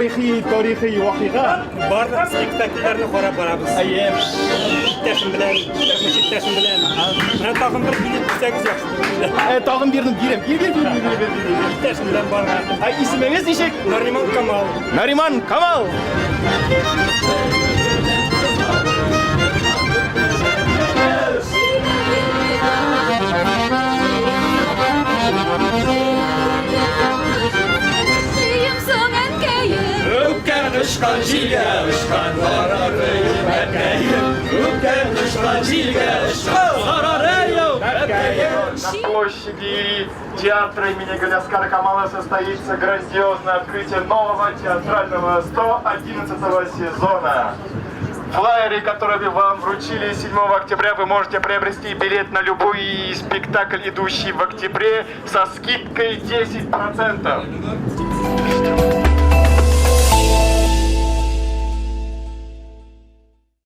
Тарихи, тарихи вакыйга. Барлык спектакльләрне карап барабыз. Әйе. Иптәшем белән, тормыш иптәшем белән. Менә тагын бер билет бирсәгез яхшы булыр иде. Ә, тагын бирдем, бирәм. Бир, бир, бир, бир, бир, бир, бир. Иптәшем белән барган. Ә исемегез ничек? Нариман Камал. Нариман Камал. Сөем соң әнкәем. Үпкән очкан җилгә очкан зарарыем әбкәем. Үпкән очкан җилгә очкан зарарыем әбкәем. На площади театра имени Галяскара Камала состоится грандиозное открытие нового театрального 111 сезона. Флайеры, которые вам вручили 7 октября, вы можете приобрести билет на любой спектакль, идущий в октябре, со скидкой 10%.